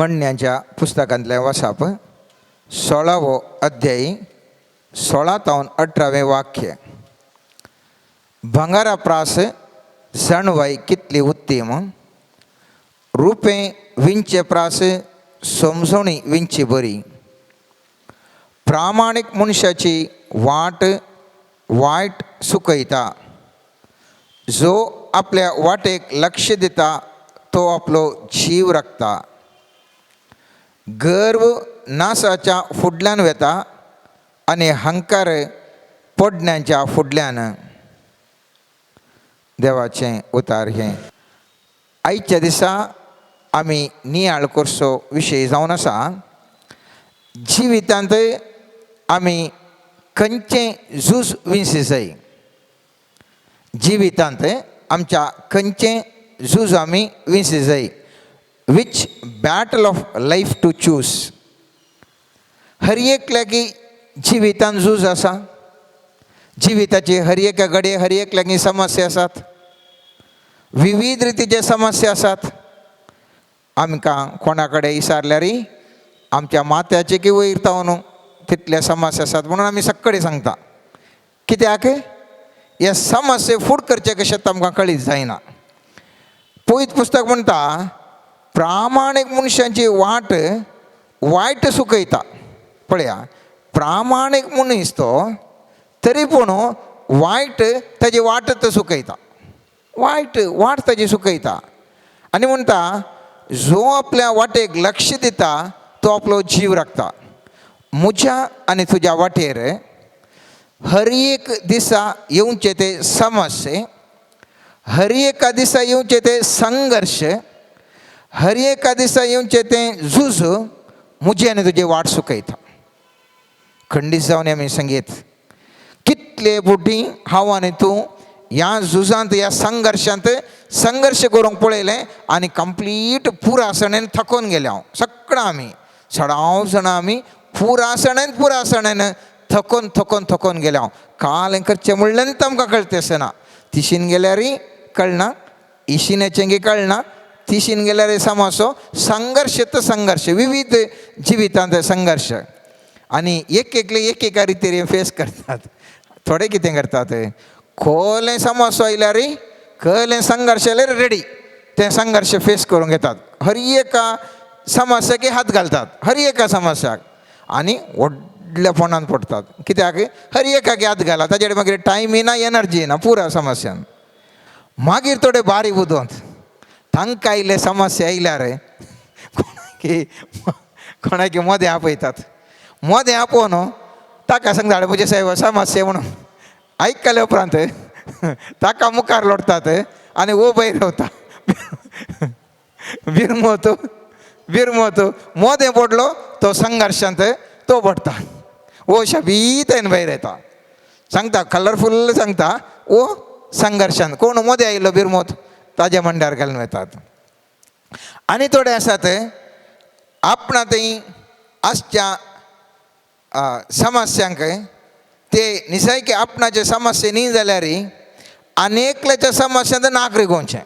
म्हणण्याच्या पुस्तकांतलें वसाप, 16वो अध्यायी, 16 तावन 18वें वाक्य. भांगरा प्रास जाणवाय कितली उत्तीम, रुपें विंचे प्रास समजवणी विंची बरी. प्रामाणीक मनशाची वाट वायट सुकयता, जो आपल्या वाटेक लक्ष दिता तो आपलो जीव राखता. गर्व नासाच्या फुडल्यान वेता आनी हंकार पडण्याच्या फुडल्यान. देवाचें उतार हें. आयच्या दिसा आमी नियाळ करचो विशय जावन आसा, जिवितांत आमी खंयचें झूज विंसी जाय. जिवितांत आमच्या खंयचें झूज आमी विंसी जाय. Which battle of life to choose. हर एकल्याकी जिवितांत झूज आसा. जिविताची हर एका घडये हर एकल्याकी समस्या आसात, विविध रितीचे समस्या आसात. आमकां कोणा कडेन विचारल्यार आमच्या माथ्याचे की वयर तावन तितले समस्या आसात म्हणून आमी सगळे सांगता. कित्याक हे समस्ये फूड करचे कशें आमकां कळीत जायना. पवित्र पुस्तक म्हणटा, प्रामाणीक मनशांची वाट वायट सुकयता. पळया, प्रामाणीक मनीस तो तरी पूण वायट ताजी वाटत सुकयता, वायट वाट ताजी सुकयता. आनी म्हणटा, जो आपल्या वाटेक लक्ष दिता तो आपलो जीव राखता. म्हज्या आनी तुज्या वाटेर हर एक दिसा येवचे ते समस्ये, हर एका दिसा येवचे ते संघर्श, हर एका दिसा येवचे तें झूज म्हजी आनी तुजी वाट सुकयता. खंडीत जावन आमी संगीत कितले बुड्डी हांव आनी तूं ह्या झुजांत, ह्या संघर्शांत संघर्श करूंक पळयलें आनी कंप्लीट पुरासणेन थकोन गेले हांव. सगळां आमी सडाव जाणां आमी पुरासणेन पुरासणेन थकोन थकोन थकोन गेले हांव. काल हें करचें म्हणल्यान आमकां कळटा आसना. तिशीन गेल्यारय कळना, इशिनेचें कळना. तिशीन गेल्यार समजो संघर्श तर संघर्श, विविध जिवितांत संघर्श. आनी एक एकले एक एका रितीन फेस करतात. थोडे कितें करतात, खोलें समस्या आयल्यार, कहलें संघर्श आयल्यार रेडी ते संघर्श फेस करूंक घेतात. हर एका समस्याक हात घालतात, हर एका समस्याक, आनी व्हडल्या फोंडान पडटात. कित्याक हर एकाक हात घाला, ताजे मागीर टायम ना, एनर्जी ना पुरा समस्यान. मागीर थोडे बारीक उदोंत तांकां आयले समस्या आयल्यार कोणाकी कोणाकी मदें आपयतात. मदें आपोवन ताका सांगता, म्हजे साहेब समस्या म्हणून. आयकल्या उपरांत ताका मुखार लोटतात आनी वो भायर रावता. बिरमोत बिरमोत मोदें पडलो तो संघर्शांत तो पडटा. वो शबीतेन भायर येता, सांगता, कलरफूल सांगता. वो संघर्शांत कोण मोदें आयिल्लो बिरमोत ताज्या मांड्यार घालून वेतात. आनी थोडे आसात, आपणा थंय आसच्या समस्यांक ते निसायकी आपणाचे समस्या न्ही जाल्यार आनी एकल्याच्या समस्यांत नाक रिगोवचें.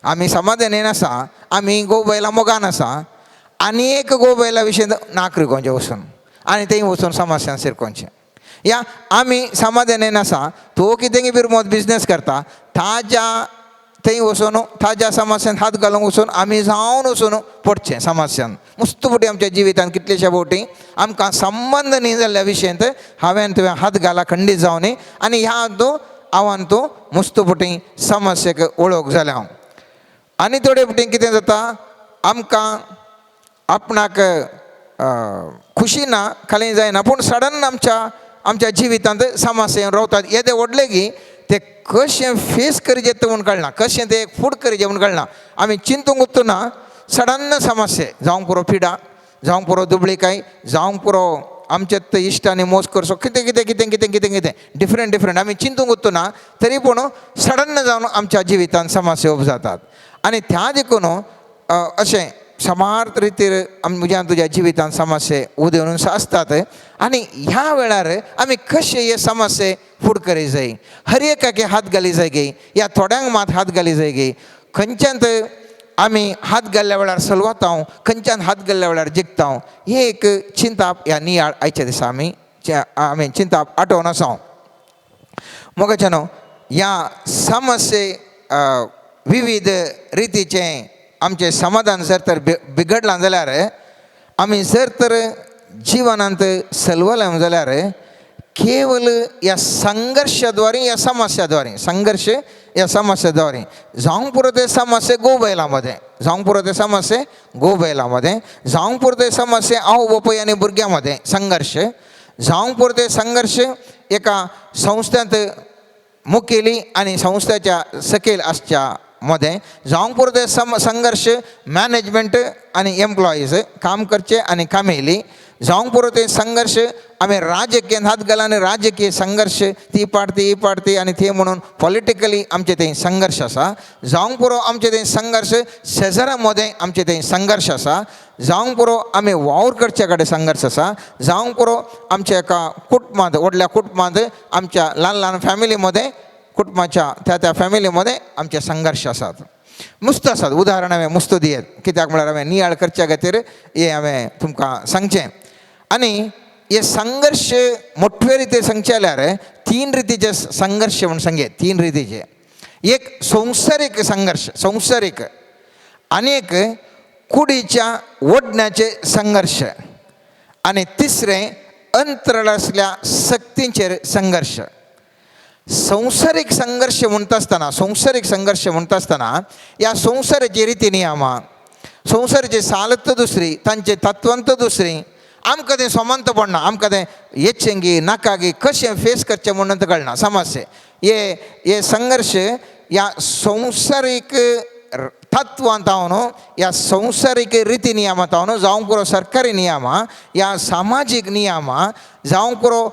आमी समाधानी आसा, आमी गोबैला मोगान आसा, आनी एक गोबैला विशय नाक रिगोवचें वचून आनी थंय वचून समस्यान शिरकोवचें. या आमी समाधानी आसा, तो कितें बिरमोत बिजनेस करता, ताज्या थंय वचून ताज्या समस्यान हात घालूंक वचून आमी जावन वचून पडचें समस्यान. मुस्त फावटी आमच्या जिवितांत कितलेशे फावटी आमकां संबंद न्ही जाल्ल्या विशयांत हांवें तुवें हात घाला खंडीत जावन, आनी ह्या तूं हांवान तूं मुस्त फावटी समस्येक वळख जाल्या हांव. आनी थोडे फावटी कितें जाता, आमकां आपणाक खुशी ना, खाली जायना, पूण सडन आमच्या आमच्या जिवितांत समस्या येवन रावतात. येदे व्हडले की ते कशें फेस करीजे तें म्हूण कळना, कशें ते फूड करीजे म्हूण कळना. आमी चिंतूंक उरतना सडन समस्या जावंक पुरो, पिडा जावंक पुरो, दुबळीकाय जावंक पुरो, आमचे ते इश्टांनी मोस करचो, कितें कितें कितें कितें कितें कितें डिफरंट डिफरंट आमी चिंतूंक उरतना तरी पूण सडन जावन आमच्या जिवितांत समस्या उब जातात. आनी त्या देखून अशें समार्थ रितीर म्हज्या तुज्या जिवितांत समस्ये उदेवन आसतात. आनी ह्या वेळार आमी कशे हे समस्ये फूड करी जाय? हर एकाक हात घाली जाय गे, या थोड्यांक मात हात घाली जाय गे? खंयच्यान आमी हात घाल्ल्या वेळार सलवाता, खंयच्यान हात घाल्ल्या वेळार जिखता, हे एक चिंताप ह्या नियाळ आयच्या दिसा आमी आमी चिंताप आठोवन आसा. मोगाच्यानो, ह्या समस्ये विविध रितीचें आमचें समाधान जर तर बिगडलां जाल्यार, आमी जर तर जिवनांत सलवलें जाल्यार, केवल ह्या संघर्षाद्वारे, ह्या समस्याद्वारे, संघर्ष ह्या समस्याद्वारे जावंक पुरो. ते समस्या गोबैला मदें जावंक पुरो, ते समस्या गोबैला मदें जावंक पुरो, ते समस्या आवय बापूय आनी भुरग्यां मदें संघर्ष जावंक पुरो, ते संघर्ष एका संस्थेंत मुखेली आनी संस्थेच्या सकयल आसच्या मदें जावंक पुरो, ते संघर्ष मॅनेजमेंट आनी एम्प्लॉईज, काम करचे आनी कामेली जावंक पुरो, ते संघर्ष आमी राजकीय हात घाला आनी राजकीय संघर्ष, ती पार्टी ही पार्टी आनी ते म्हणून पॉलिटिकली आमचे ते संघर्ष आसा जावंक पुरो, आमचे ते संघर्ष शेजारा मदें आमचे ते संघर्ष आसा जावंक पुरो, आमी वावर करचे कडेन संघर्ष आसा जावंक पुरो, आमच्या एका कुटुंबांत, व्हडल्या कुटुंबांत, आमच्या ल्हान ल्हान फॅमिली मदें, कुटुंबाच्या त्या त्या फॅमिली मदें आमचे संघर्ष आसात. मुस्त आसात उदाहरण हांवें मुस्त दियेत, कित्याक म्हळ्यार हांवें नियाळ करच्या खातीर हें हांवें तुमकां सांगचें. आनी हे संघर्ष मोठवे रितीन सांगचे जाल्यार तीन रितीचे संघर्ष म्हूण सांगये. तीन रितीचे: एक संवसारीक संघर्ष, संवसारीक, आनी एक कुडीच्या ओडण्याचे संघर्ष आनी तिसरें अंतराळ आसल्या सक्तींचेर संघर्ष. संवसारीक संघर्ष म्हणटा आसतना, संवसारीक संघर्ष म्हणटा आसतना, ह्या संवसाराची रिती नियमां, संवसाराची सालत दुसरी, तांचे तत्वंत दुसरी, आमकां तें समंत पडना. आमकां तें येचेंगी नाका गी, कशें फेस करचें म्हणून कळना समस्ये. हे हे संघर्ष ह्या संवसारीक तत्वां जावन, ह्या संवसारीक रिती नियमां जावन, जावंक पुरो सरकारी नियमां, ह्या सामाजीक नियमां जावंक पुरो,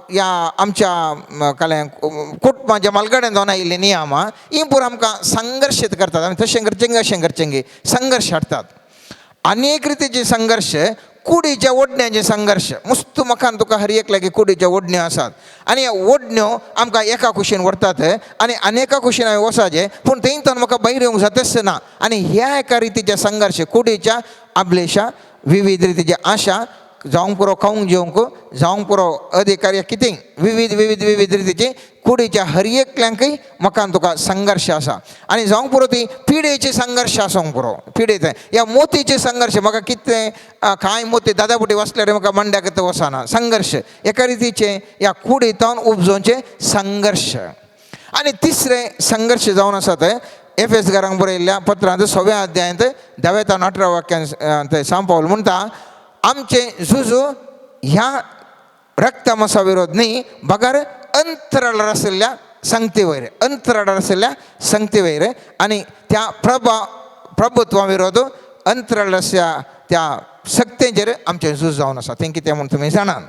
ह्या आमच्या कलें कुटुंबाच्या मालगड्यान जावन आयिल्लीं नियमां, ही पुरो आमकां संघर्शीत करतात. आमी तशें करचें अशें करचें, संघर्श हाडटात. आनी एक रितीचे संघर्ष कुडीच्या ओडण्याचे संघर्ष. मुस्त म्हाका तुका हर एक लागीं कुडीच्यो ओडण्यो आसात आनी ह्या ओडण्यो आमकां एका कुशीन व्हरतात आनी आनी एका कुशीन हांवें वचपाचें, पूण थंय म्हाका भायर येवंक जातच ना. आनी ह्या एका रितीचे संघर्ष कुडीच्या अभिलाशा, विविध रितीचे आशा जावंक पुरो, खावंक जेवंक जावंक पुरो, अधिकारी कितें, विविध विविध विविध रितीचे कुडीच्या हर एकल्यांकय म्हाका तुका संघर्ष आसा. आनी जावंक पुरो ती पिडेचे संघर्ष आसूंक पुरो, पिडेचे ह्या मोतीचे संघर्ष. म्हाका कितें कांय मोती दादापुटी वसल्यार म्हाका मंड्याक वचना. संघर्ष एका रितीचे ह्या कुडींतावन उपजोवचे संघर्ष. आनी तिसरें संघर्ष जावन आसा ते एफेस घरांक बरयल्ल्या पत्रांत 6व्या अध्यायांत 10व्या तावन 18 वाक्यान सांव पावल म्हणटा, आमचें झुजू ह्या रक्तमासा विरोध न्ही, बगर अंतराळार आशिल्ल्या संगती वयर, अंतराळार आशिल्ल्या संगती वयर आनी त्या प्रभुत्वा विरोध, अंतराळ आसल्या त्या शक्तेचेर आमचें झूज जावन आसा. तें कितें म्हूण तुमी जाणात.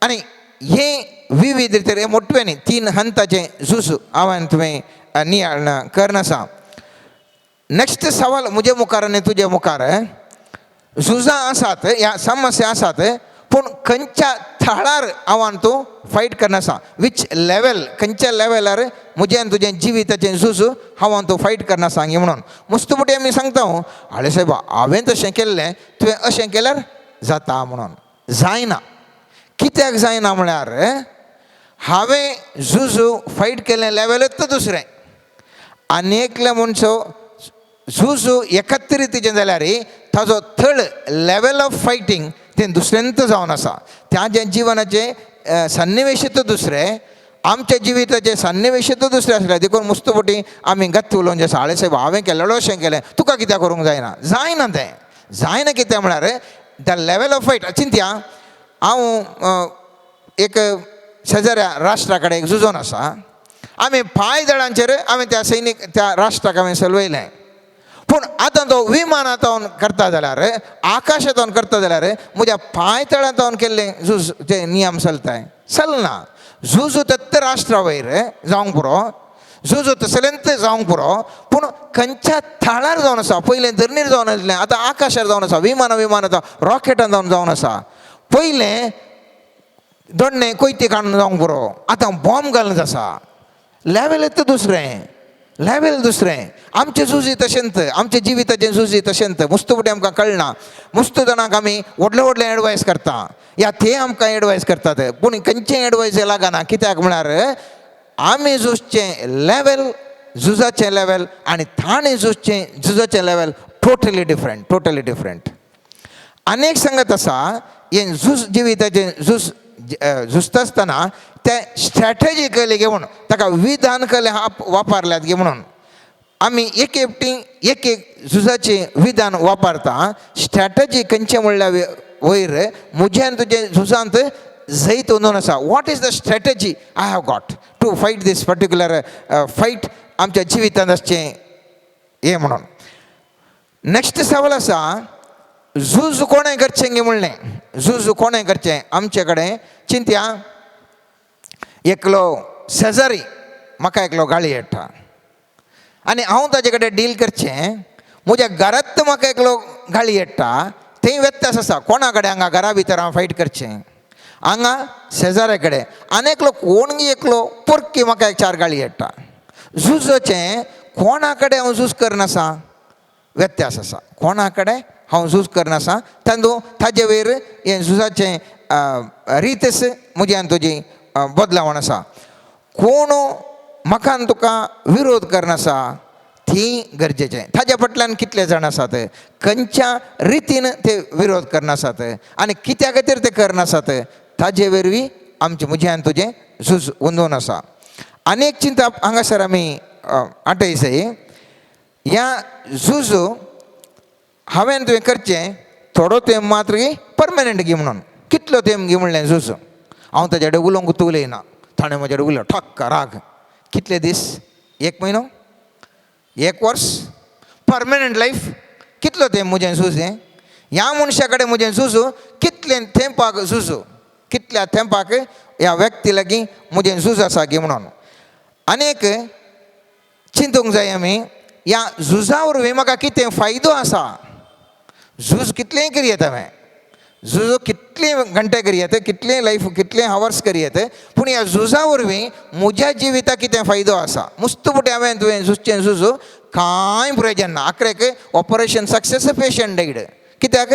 आनी हे विविध रितीर हे मोटव्यांनी तीन हंताचें झूज हांवें तुवें नियाळ करना. नेक्स्ट सवाल म्हजे मुखार आनी तुजे मुखार: झुजां आसात, ह्या समस्या आसात, पूण खंयच्या थळार हांव तूं फायट करना आसा? Which level, खंयच्या लेवलार म्हजें आनी तुजें जिविताचें झूज हांव तूं फायट करना सांगी म्हणून. मुस्त फुडें आमी सांगता, आळे साहेब, हांवें तशें केल्लें, तुवें अशें केल्यार जाता म्हणून. जायना. कित्याक जायना म्हळ्यार हांवें झुजू फायट केल्लें लेवलूच दुसरें आनी एकल्या मनशो झुजू एकाच रितीचें जाल्यार ताजो थळ, लेवल ऑफ फायटींग तें दुसऱ्यांत जावन आसा. त्या जिवनाचें सन्निवेश दुसरें, आमच्या जिविताचें सन्निवेश दुसरें आसलें, देखून मुस्त फुटी आमी गत्त उलोवन जे, आळे साहेब, हांवें केल्लेलो अशें केलें, तुका कित्याक करूंक जायना? जायना तें. जायना कित्याक म्हळ्यार the level of fight. चिंत्या, हांव एक शेजाऱ्या राष्ट्रा कडेन झुजोन आसा. आमी पांयदळांचेर हांवें त्या सैनीक, त्या राष्ट्राक हांवें सलवयलें. पूण आतां तो विमानांत करता जाल्यार, आकाशांत करता जाल्यार, म्हज्या पांयतळांत केल्लें झूज ते नियम चलताय? चलना. झूज तत्त राष्ट्रा वयर जावंक पुरो, झूज तसलेंत जावंक पुरो, पूण खंयच्या थळार जावन आसा? पयलें धरणीर जावन आसलें, आतां आकाशार जावन आसा. विमानां विमान आतां रॉकेटान जावन जावन आसा. पयलें दोडणे कोयते काडून जावंक पुरो, आतां बॉम्ब घालून आसा. लेवल येता दुसरें. लेवल दुसरें. आमचें झुजी तशेंच, आमच्या जिविताचें झुजी तशेंच. मुस्त फुडें आमकां कळना, मुस्त जाणांक आमी व्हडले व्हडले एडवायस करता या ते आमकां एडवायस करतात, पूण खंयचें एडवायस लागना. कित्याक म्हळ्यार आमी झुजचें लेवल, झुजाचें लेवल आनी ताणें झुजचें झुजाचें level totally different, totally different. आनी एक सांगत आसा, हें झूज जिविताचें झूज झुजता आसतना तें स्ट्रॅटेजिकली घेवन ताका विधान कले वापरल्यात गे म्हणून आमी एक एकटी एक एक झुजाचें विधान वापरता. स्ट्रॅटजी खंयचें म्हणल्यार वयर म्हजें आनी तुजें झुजांत जैत अंदून आसा. What is the strategy I have got to fight this particular fight आमच्या जिवितांत आसचें हें म्हणून. नेक्स्ट सवाल आसा, झूज कोणें करचें गे म्हणलें. झूज कोणें करचें? आमचे कडेन चिंत्या, एकलो शेजारी म्हाका एकलो गाळी हाडटा आनी हांव ताजे कडेन डील करचें. म्हज्या घरांत म्हाका एकलो गाळी हाडटा, थंय व्यत्यास आसा. कोणा कडेन हांगा घरा भितर हांव फायट करचें, हांगा शेजाऱ्या कडेन आनी एकलो कोण गी एकलो पोरकी म्हाका एक चार गाळी हाडटा. झुजचें कोणा कडेन हांव झूज करनासा, व्यत्यास आसा. कोणा कडेन हांव झूज करनासा तांदू ताजे वयर हें झुजाचें रितस म्हजी आनी तुजी बदलावण आसा. कोण म्हाका आनी तुका विरोध करनासा ती गरजेचें. ताज्या फाटल्यान कितले जाण आसात, खंयच्या रितीन ते विरोध करनासात आनी कित्या खातीर ते करनासात, ताजे वरवीं आमचें म्हजें आनी तुजें झूज अंदून आसा. आनी एक चिंता हांगासर आमी आठयसय, ह्या झूज हांवें तुवें करचें थोडो तेंप मात्र परमनंट गी म्हणून. कितलो तेंप गी म्हणलें झूज? हांव ताजे कडेन उलोवंक उलयना, ताणें म्हजे कडेन उलयलो, ठक्क राग. कितले दीस? एक म्हयनो, एक वर्स, परमनंट लायफ? कितलो तेंप म्हजें झूज हें? ह्या मनशा कडेन म्हजें झूज कितलें तेंपाक झूज, कितल्या तेंपाक ह्या व्यक्ती लागीं म्हजें झूज आसा गी म्हणून. आनी एक चिंतूंक जाय आमी, ह्या झुजा वरवीं म्हाका कितें फायदो आसा? झूज कितलेंय करयेत हांवें, झूज कितले घंटे करयेत, कितलें लायफ, कितले हावर्स करयेत, पूण ह्या झुजा वरवीं म्हज्या जिविताक कितें फायदो आसा? मुस्त फुडें हांवें तुवें झुजचें झूज कांय प्रयोजन ना. आखरेक ऑपरेशन सक्सेस, पेशंट डायड. कित्याक?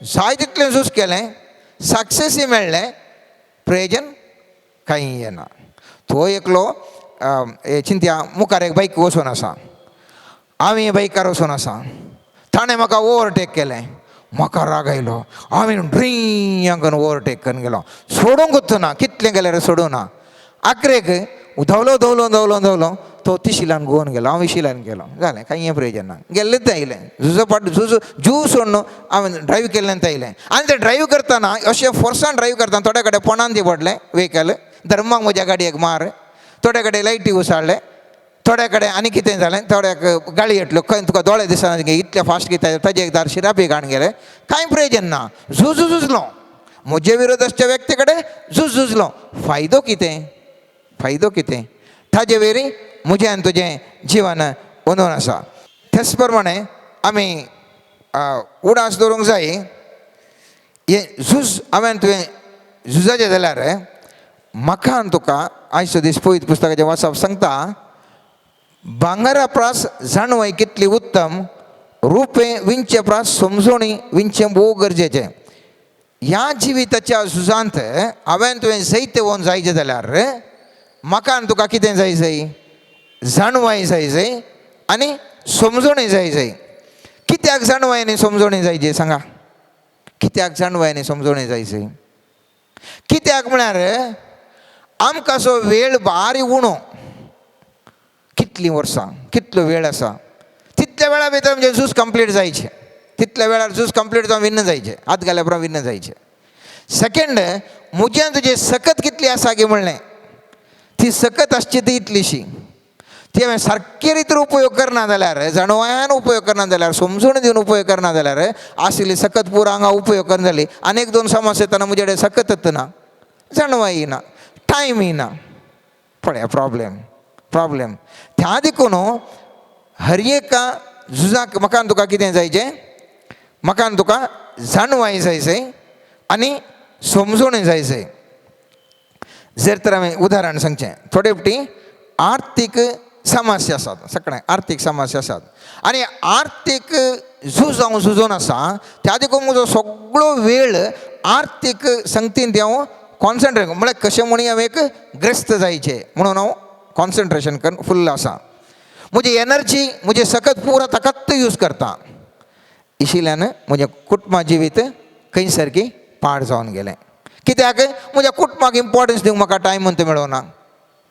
जाय तितलें झूज केलें, सक्सेसय मेळ्ळें, प्रयोजन कांय येना. तो एकलो चिंत्या, मुखार एक बायक वचून आसा, आमी बायकार वचून आसा, ताणें म्हाका ओवरटेक केलें, म्हाका राग आयलो, हांवें ड्रिंग करून ओवरटेक करून गेलो. सोडूंकच ना, कितलें गेल्यार सोडूं ना. आखरेक धांवलो धांवलो धांवलो धांवलो, तो तिशिलान गोवन गेलो, हांव विशिलान गेलो. जालें, कांय प्रयोजन ना. गेल्लेच आयलें झुजो पाट झुजो जू सोडून हांवें ड्रायव केल्लें आयलें. आनी ते ड्रायव करतना अशें फोर्सान ड्रायव करतना थोड्या कडेन पोणान ती पडलें व्हेकल, धर्माक म्हज्या गाडयेक मार, थोड्या कडेन लायटी उसळ्ळे, थोड्या कडेन आनी कितें जालें, थोड्याक गाळी येतल्यो, खंय तुका दोळे दिसना इतले फास्ट कितें, ताजे एक दार शिरापी घाण गेले. कांय प्रयोजन ना. झूज झुजलो, म्हजे विरोध आसच्या व्यक्ती कडेन झूज झुजलो, फायदो कितें? फायदो कितें? ताजे वयरी म्हजें आनी तुजें जिवन अंदून आसा. तेच प्रमाणे आमी उडास दवरूंक जाय, हें झूज हांवें तुवें झुजाचें जाल्यार म्हाका आनी तुका आयचो दीस पवित्र पुस्तकाचें वाचप सांगता, भांगरा प्रास जाणवय कितली उत्तम, रुपें विंचे प्रास समजोणी विंचें भोव गरजेचें. ह्या जिविताच्या झुजांत हांवें तुवें जैत वोन जायचें जाल्यार म्हाका आनी तुका कितें जाय जाय? जाणवाय जाय जाय आनी समजोणी जाय जाय. कित्याक जाणवाय आनी समजोणी जाय जे सांगा? कित्याक जाणवाय आनी समजोणी जाय जाय? कित्याक म्हळ्यार आमकां असो वेळ बारी उणो. कितलीं वर्सां, कितलो वेळ आसा, तितल्या वेळा भितर आमचें झूज कंप्लीट जायचें. तितल्या वेळार झूज कंप्लीट जावन विन्न जायचें, हात घाल्या उपरांत विन्न जायचें. सेकंड, म्हजें तुजें सकत कितली आसा गी म्हणलें, ती सकत आसची ती इतलीशी, ती हांवें सारके रितीन उपयोग करना जाल्यार, जाणवायान उपयोग करना जाल्यार, समजून दिवन उपयोग करना जाल्यार, आशिल्ली सकत पुरो हांगा उपयोग करना जाली. आनी एक दोन समस्या येतना म्हजे कडेन सकतच ना, जाणवाय ना, टायम ना, पळया प्रॉब्लेम प्रॉब्लेम. त्या देखून हर एका झुजाक म्हाका आनी तुका कितें जायचें? म्हाका आनी तुका जाणवाय जाय जाय आनी समजोणी जाय जाय. जर तर हांवें उदाहरण सांगचें, थोडे फावटी आर्थीक समस्या आसात, सगळ्यांक आर्थीक समस्या आसात आनी आर्थीक झूज हांव झुजून आसा. त्या देखून म्हजो सगळो वेळ आर्थीक संगतीन हांव कॉन्सन्ट्रेट, म्हळ्यार कशें म्हणून हांव एक ग्रस्त जायचें म्हणून हांव कॉन्सन्ट्रेशन करून फुल्ल आसा. म्हजी एनर्जी, म्हजें सकत पुरा ताकात यूज करता. इशिल्यान म्हजें कुटुंबा जिवीत खंय सारकी पाड जावन गेलें. कित्याक म्हज्या कुटुंबाक इम्पोर्टन्स दिवंक म्हाका टायम म्हणटा मेळना.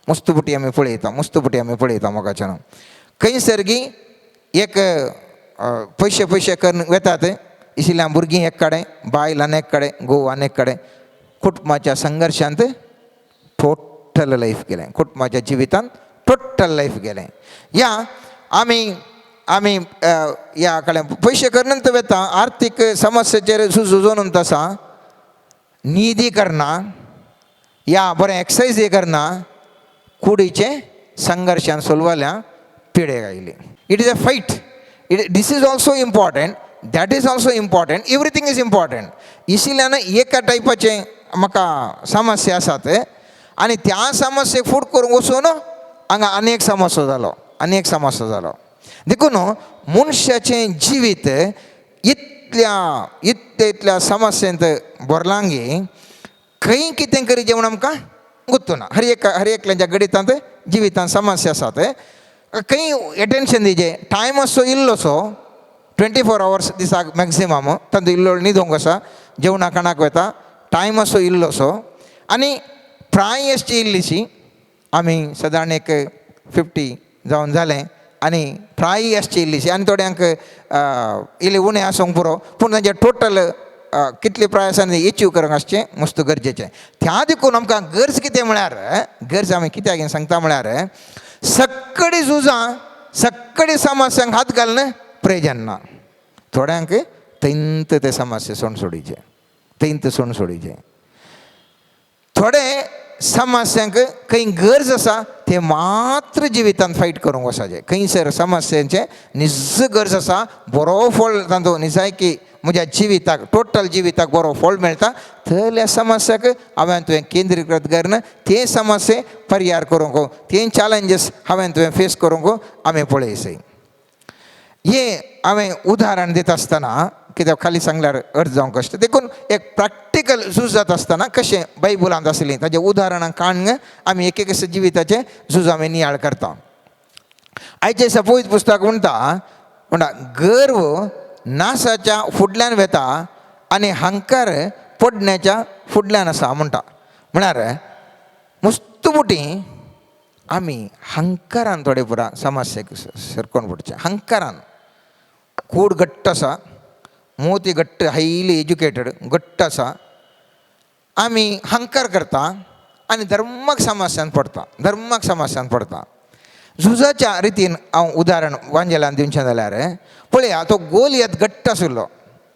मुस्तुपुटी आमी पळयता, मुस्तुपुटी आमी पळयता. मोगाच्यान खंय सारकी एक पयशे पयशे करून वेतात. इशिल्यान भुरगीं एक कडेन, बायल आनी एक कडेन, घोव आनी एक कडेन. कुटुंबाच्या संघर्शांत टोटल लायफ गेलें, कुटुंबाच्या जिवितांत टोटल लायफ गेलें. या आमी आमी ह्या कडेन पयशे करून वता, आर्थीक समस्येचेर झुजून आसा, न्हिदी करना या बरें एक्सरसायज करना, कुडीचे संघर्शान सोलवाल्या पिडेक आयली. It is a fight. It this is also important, that is also important, everything is important. इशिल्यान एका टायपाचें म्हाका समस्या आसात आनी त्या समस्येक फूट करूंक वचून हांगा अनेक समस्या जालो, अनेक समस्या जालो. देखून मनशाचें जिवीत इतल्या इतल्या इतल्या समस्येंत भरलांगी, खंय कितें करीचें म्हूण आमकां गुत्तुना. हर एक हर एकल्याच्या गणितांत जिवितांत समस्या आसात. खंय एटेन्शन दिवचें? टायम असो इल्लोसो, 24 आवर्स दिसाक मॅक्सिमम. तातूंत इल्लो न्हिदोंक आसा, जेवणा खाणाक वता, टायम असो इल्लोसो आनी प्राय आसची इल्लीशी. आमी सदारण एक 50 जावन जालें आनी प्राय आसची इल्लीशी आनी थोड्यांक इल्ली उणें आसूंक पुरो, पूण तांचे टोटल कितली प्राय आसा एचीव करूंक आसचें मस्त गरजेचें. त्या देखून आमकां गरज कितें म्हळ्यार, गरज आमी कित्याक सांगता म्हळ्यार, सगळीं झुजां, सगळी समस्यांक हात घालून प्रयोजन ना. थोड्यांक थंयत ते समस्या सोड सोडीचे, थंयत सोड सोडीचे. थोडे समस्यांक खंय गरज आसा ते मात्र जिवितांत फायट करूंक वचाचें. खंयसर समस्यांचें निज गरज आसा, बरो फळ तांचो निजायकी म्हज्या जिविताक, टोटल जिविताक बरो फळ मेळटा, थंयल्या समस्याक हांवें तुवें केंद्रीकृत करून ते समस्ये परिहार करूंक, ते चॅलेंजीस हांवें तुवें फेस करूंक आमी पळयसय. हे हांवें उदाहरण दिता आसतना कित्याक खाली सांगल्यार अर्थ जावंक कश्ट. देखून एक प्रॅक्टिकल झूज जाता आसतना कशें बायबलांत आसलीं ताजें उदाहरणां काडून आमी एक एक जिविताचें झूज आमी नियाळ करता. आयचें सपोज पुस्तक म्हणटा म्हणटा, गर्व नासाच्या फुडल्यान वेता आनी हंकार पडण्याच्या फुडल्यान आसा म्हणटा. म्हळ्यार मुस्तुपुटी आमी हंकारान थोडे पुरा समस्येक सरकोन पडचें. हंकारान कूड घट्ट आसा, मोती घट्ट, हायली एज्युकेटेड घट्ट आसा, आमी हंकार करता आनी धर्माक समस्यान पडता, धर्माक समस्यान पडता. झुजाच्या रितीन हांव उदाहरण वांजेलान दिवचें जाल्यार पळया, तो गोलियत घट्ट आशिल्लो,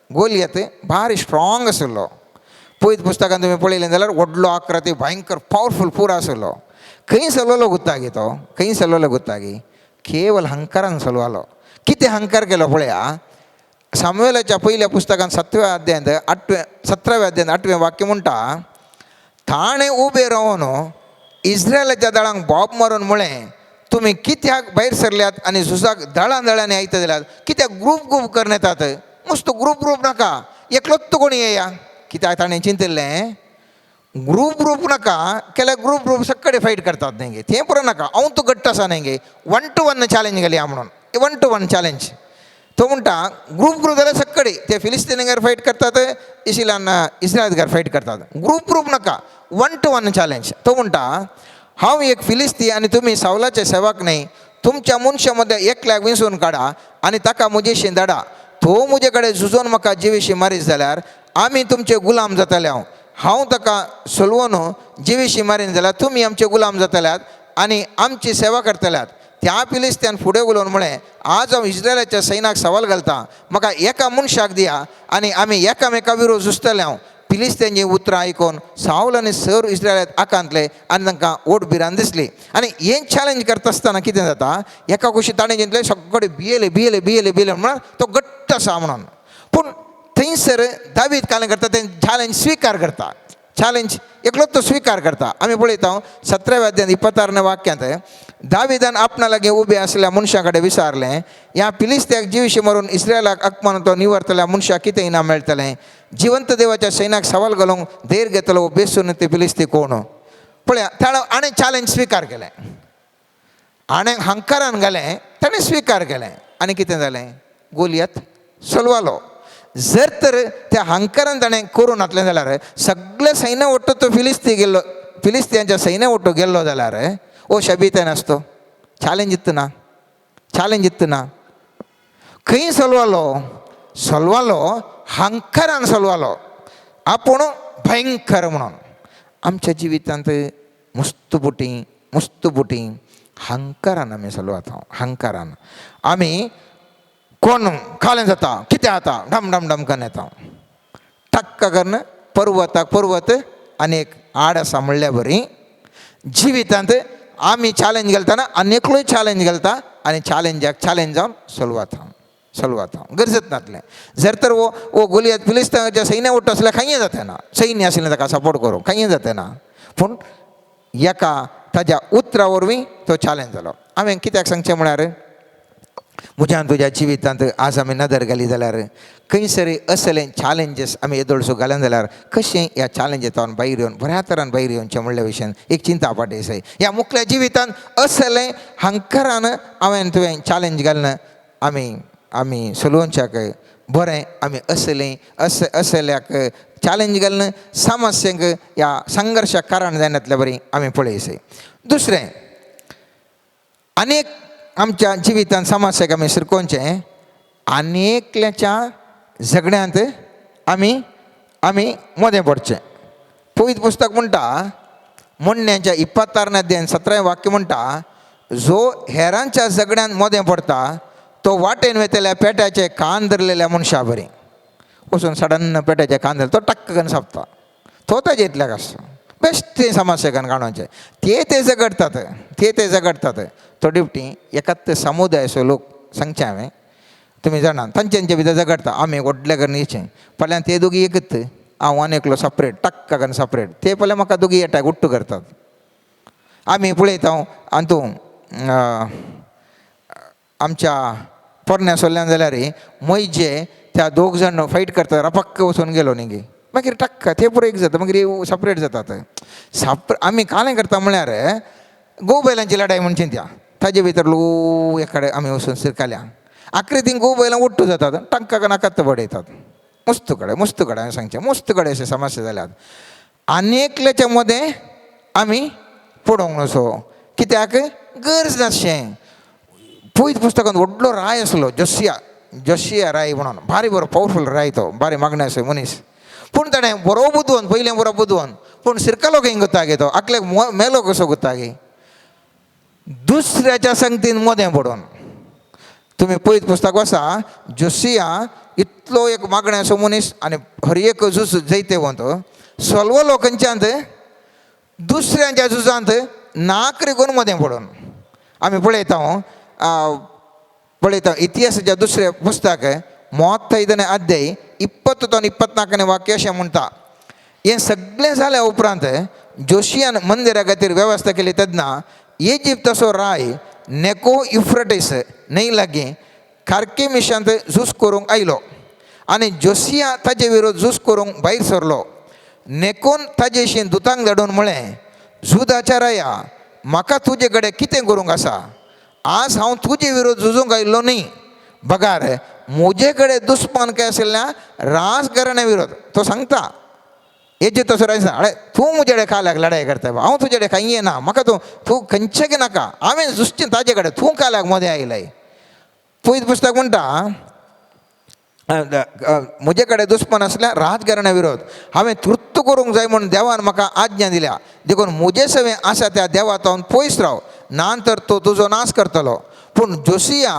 गोलियत भारी स्ट्रॉंग आशिल्लो. पयत पुस्तकान तुमी पळयलें जाल्यार व्हडलो आकृती, भयंकर पावरफूल पुरो आशिल्लो. खंय सलवलो गुत्तागी तो? खंय सलवलो गुत्तागी? केवल हंकारान सलवालो. कितें हंकार केलो पळया, सामुएलाच्या पयल्या पुस्तकान सातव्या अध्यायांत आठव्या, 17व्या अध्यायांत आठवें वाक्य म्हणटा, ताणें उबें रावन इस्रायलाच्या दळांक बोब मारून म्हळें, तुमी कित्याक भायर सरल्यात आनी झुजाक दळां दळांनी आयता जाल्यात? कित्याक ग्रूप ग्रूप करून येतात? मस्त ग्रूप ग्रूप नाका, एकलोच कोणी येया. कित्याक ताणें चिंतिल्लें, ग्रूप ग्रूप नाका केल्यार ग्रूप ग्रूप सगळे फायट करतात न्ही गे, तें पुरो नाका, हांव तूं घट्ट आसा न्ही गे, वन टू वन चॅलेंज घालया म्हणून. वन टू वन चॅलेंज तो म्हणटा. ग्रूप ग्रूप जाल्यार सगळे ते फिलिस्तीनगार फायट करतात, इशिलान इस्रायलगार फायट करतात. ग्रूप ग्रूप नाका, वन टू वन चॅलेंज. तो म्हणटा, हांव एक फिलिस्ती आनी तुमी सावलाचे सेवक न्ही? तुमच्या मनशां मदें एकल्याक विंचून काडा आनी ताका म्हजेशी धाडा. तो म्हजे कडेन झुजोन म्हाका जिवेशी मारीत जाल्यार आमी तुमचे गुलाम जातले. हांव हांव ताका सोलवून जिवेशी मारीन जाल्यार तुमी आमचे गुलाम जातल्यात आनी आमची सेवा करतल्यात. त्या फिलिस्त्यान फुडें उलोवन म्हळें, आज हांव इस्रायलाच्या सैनाक सवाल घालता, म्हाका एका मनशाक दिया आनी आमी एकामेका विरोध झुजतले. हांव फिलिस्त्यांची उतरां आयकून सावल आनी सर इस्रायलात आकांतले आनी तांकां ओट भिरांत दिसली. आनी हें चॅलेंज करता आसतना कितें जाता, एका कुशी ताणें चिंतलें सगळे भियेले भियेले भियेले भियेले म्हळ्यार तो घट्ट आसा म्हणून. पूण थंयसर दावीद कालें करता, तें चॅलेंज स्विकार करता, चॅलेंज एकलोच तो स्विकार करता. आमी पळयता 17व्या अध्यायांत 26 वाक्यांत दाविदान आपणा लागीं उबे आसल्या मनशा कडेन विचारलें, ह्या फिलिस्त्याक जिविशी मरून इस्रायलाक अपमान तो निवर्तल्या मनशाक कितें इनाम मेळटलें? जिवंत देवाच्या सैन्याक सवाल घालूंक धैर्य घेतलो बेसून ते फिलिस्ती कोण? पळया, ताणें आनी चॅलेंज स्विकार केलें. आनी हंकारान घालें, ताणें स्विकार केलें. आनी कितें जालें? गोलियत सोलवालो. जर तर त्या हंकारान ताणें करूं नासलें जाल्यार सगळे सैन्य ಒಟ್ಟು तो फिलिस्ती गेल्लो, फिलिस्तियांच्या सैन्य ಒಟ್ಟು गेल्लो जाल्यार ओ शबीत नासतो. चॅलेंज इत्त ना, चॅलेंज इत्त ना. खंय सलवालो? सलवालो हंकारान सलवालो, आपूण भयंकर म्हणून. आमच्या जिवितांत मुस्त बुटी, मुस्त बुटी हंकारान आमी सलवाता. हंकारान आमी कोण खालें जाता, कितें जाता, डम डम डम करून येता, टक्क करून पर्वताक पर्वत आनी एक आड आसा म्हणल्या बरी जिवितांत आमी चॅलेंज घालतना आनी एकलोय चॅलेंज घालता आनी चॅलेंजाक चॅलेंज जावन सलवाता, सलवाता. गरजत नासलें. जर तर वो वो गोलियत फिलिस्ताच्या सैन्य उठ्ठा आसल्यार खंय जाता ना, सैन्य आशिल्लें ताका सपोर्ट करूंक खंय जाता ना. पूण एका ताज्या उतरा वरवीं तो चॅलेंज जालो. हांवें कित्याक सांगचें म्हळ्यार, म्हज्यान तुज्या जिवितांत आज आमी नदर घाली जाल्यार खंयसर असले चॅलेंजीस आमी येदोळसो घालन जाल्यार कशें ह्या चॅलेंजींतल्यान भायर येवन बऱ्या तरान भायर येवचें म्हणल्या विशयान एक चिंता पाटी आसाय. ह्या मुखल्या जिवितांत असलें हंकारान हांवें तुवें चॅलेंज घालून आमी आमी सलोवच्याक बरें. आमी असलें अस असल्याक चॅलेंज घालून समस्यांक ह्या संघर्शाक कारण जायनातल्या बरी आमी पळयसय. दुसरें, अनेक आमच्या जिवितांत समस्याक आमी शिरकोवचें, आनी एकल्याच्या झगड्यांत आमी आमी मदें पडचें. पवित्र पुस्तक म्हणटा, म्हणण्याच्या 26 अध्याय 17 वाक्य म्हणटा, जो हेरांच्या झगड्यांत मदें पडटा तो वाटेन वेतल्या पेट्याचे कान धरलेल्या मनशा बरी. वचून सडन पेट्याचे कान धरले, तो टक्क करून सोंपता. तो ताजे इतल्याक आसता. बेश्ट ते समस्या काणूचे ते ते झगडटात, ते ते झगडटात. थोडी फावटी एकाच समुदायाचो लोक सांगचें हांवें, तुमी जाणा, तांचे भितर झगडटा. आमी व्हडले करून येचें फाल्यां ते दोगी एकच, हांव आनी एकलो सपरेट, टक्क करून सपरेट. ते पळय म्हाका दोगी येता उट्टू करतात. आमी पळयता अंतू आमच्या पोरण्या सोल्ल्यान जाल्यार म्हजे त्या दोग जाण फायट करतात, रपक्क वचून गेलो न्ही गे, मागीर टक्क ते पुरो एक जाता, मागीर सपरेट जातात. आमी कालें करता म्हळ्यार गो बैलांची लढाई म्हणची त्या ताजे भितर लो एकडे आमी वचून शिरकाल्या. आखरी ती गो बैलां उट्टू जातात, टंका नाकात बडयतात. मस्त कडेन, मस्त कडेन हांवें सांगचें, मस्त कडेन अशे समस्या जाल्यात. आनी एकल्याच्या मदें आमी पडोवंक नसो, कित्याक गरज नासचें. पयत पुस्तकांत व्हडलो राय आसलो, जोसिया, जोशिया राय म्हणून, भारी बरो पावरफूल राय तो, भारी मागणें आसो मनीस. पूण ताणें बरो बुदवंत, पयलें बरो बुदवंत, पूण शिरकालो खंय गुत्तागे तो आकल्याक मेलो कसो गुत्तागे? दुसऱ्याच्या संगतीन मदें पडून. तुमी पयत पुस्तक आसा, जोसिया इतलो एक मागण्याचो मनीस आनी हर एक झूज जैतेवंत सलवलो खंयच्यांत? दुसऱ्यांच्या झुजांत नाकरी करून मदें पडून. आमी पळयता, पळयता इतिहासाच्या दुसऱ्या पुस्तक 35ನೇ अध्याय 20 24ನೇ वाक्य अशें म्हणटा, हें सगळें जाल्या उपरांत जोशियान मंदिरा खातीर वेवस्था केली तेन्ना इजिप्ताचो राय नेको युफ्रटीस न्हंय लागीं कार्केमिशांत झूज करूंक आयलो आनी जोसिया ताजे विरोध झूज करूंक भायर सरलो. नेकोन ताजेशी दुतांक धाडून म्हळें, जुदाच्या राया, म्हाका तुजे कडेन कितें करूंक आसा? आज हांव तुजे विरोध झुजूंक आयिल्लो न्ही, बगार म्हजे कडेन दुस्मान काय आशिल्ल्या राजघराण्या विरोध. तो सांगता हेजे तसो राय, अरे तूं म्हजे कडेन काल्याक लढाई करता, हांव तुजे कडेन कांय येना, म्हाका तूं तूं खंयचें नाका, हांवें झुजचें ताजे कडेन, तूं काल्याक मदें आयलाय? पयत पुस्तक म्हणटा, म्हजे कडेन दुस्मान आसल्या राजघराण्या विरोध हांवें तृप्त करूंक जाय म्हूण देवान म्हाका आज्ञा दिल्या. देखून म्हजे सवें आसा त्या देवा पयस राव, ना तर तो तुजो नाश करतलो. पूण जोसिया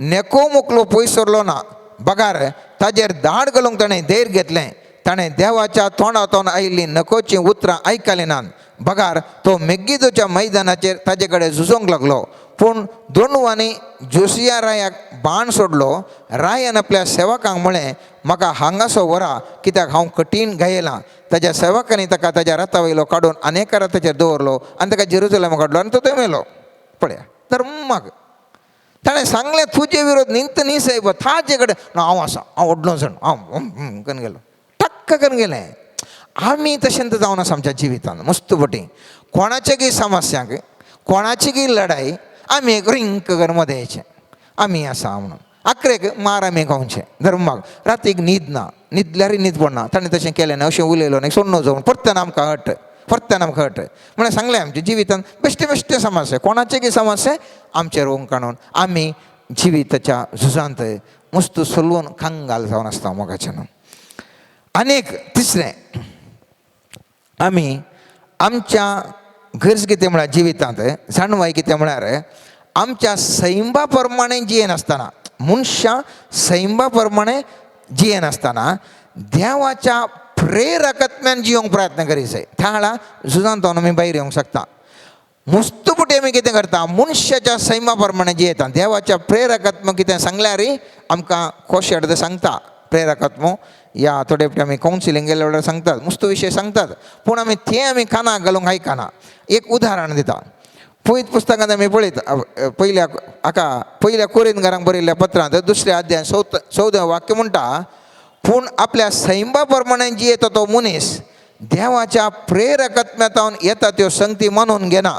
नेको मुकलो पयस सरलो ना, बगार ताजेर दाड घालूंक ताणें धैर्य घेतलें. ताणें देवाच्या तोंडातोन आयिल्लीं नकोचीं उतरां आयकलीं नात, बगार तो मेग्गिदोच्या मैदानाचेर ताजे कडेन झुजोंक लागलो. पूण दोंडवांनी जोसिया रायाक बाण सोडलो. रायान आपल्या सेवकांक म्हळें, म्हाका हांगासो व्हरा, कित्याक हांव कठीण घायलां. ताज्या सेवकांनी ताका ताज्या रथा वयलो काडून अनेका रथाचेर दवरलो आनी ताका जेरुजलमा काडलो आनी तो थंय मेलो. पळया धर्माक ताणें सांगलें तुजे विरोध न्हीत न्ही सायब ताजे कडेन ना हांव आसा हांव व्हडलो जाण हांव करून गेलो टक्क करून गेलें. आमी तशें तर जावन आसा आमच्या जिवितान मस्त पटी कोणाचे गी समस्यांक कोणाची गी लढाई आमी एक रिंक करून मदें येचें आमी आसा म्हणून आखरेक मार आमी खावचें धर्माक रातीक न्हीद ना न्हिदल्यारय न्हीद पडना ताणें तशें केलें ना अशें उलयलो न्ही सोडनो जावन परत्यान आमकां हट परत्यान आमकां हट म्हळ्यार सांगलें आमच्या जिवितान बेश्टे बेश्टे समस्या कोणाचे की समस्या आमचेर ओंक काडून आमी जिविताच्या झुजांत मस्त सोलवून कंगाल जावन आसता मोगाच्यान. आनी एक तिसरें आमी आमच्या गरज कितें म्हळ्यार जिवितांत जाणवाय कितें म्हळ्यार आमच्या सैमा प्रमाणे जियेनासतना मनशां सैमा प्रमाणे जियेनासतना देवाच्या प्रेरकत्म्यान जियोंक प्रयत्न करीत जाय. त्या वेळार झुजांत आमी भायर येवंक शकता. मुस्त पुटी आमी कितें करता मनशाच्या सैमा प्रमाणे जियेता देवाच्या प्रेरकात्म कितें सांगल्यार आमकां खोशी हाडटा सांगता प्रेरकात्म या थोडे फावटी आमी कावन्सिलींग गेल्या वेळार सांगतात मुस्त विशय सांगतात पूण आमी ते आमी कानाक घालूंक आयकना. एक उदाहरण दिता पयत पुस्तकांत आमी पळयता पयल्या हाका पयल्या कोरिंदकारांक बरयल्ल्या पत्रांत दुसऱ्या अध्याय 14 वाक्य म्हणटा पूण आपल्या सैमा प्रमाणे जियेता तो मनीस देवाच्या प्रेरकत्म्यातावन येता त्यो संगती मानून घेना